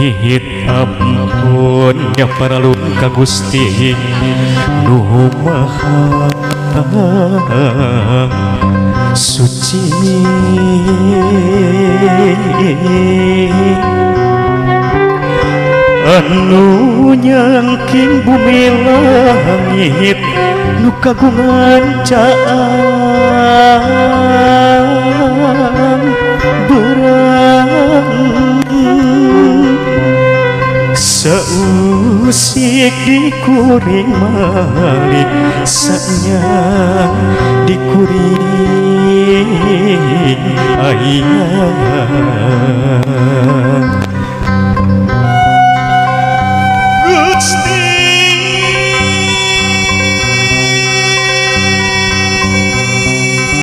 Amit ampun ya paralun ka Gusti nu Maha Suci. Anu nyangking bumi langit nu kagungan caang berang sausik dikuring malik sanya dikuring aya.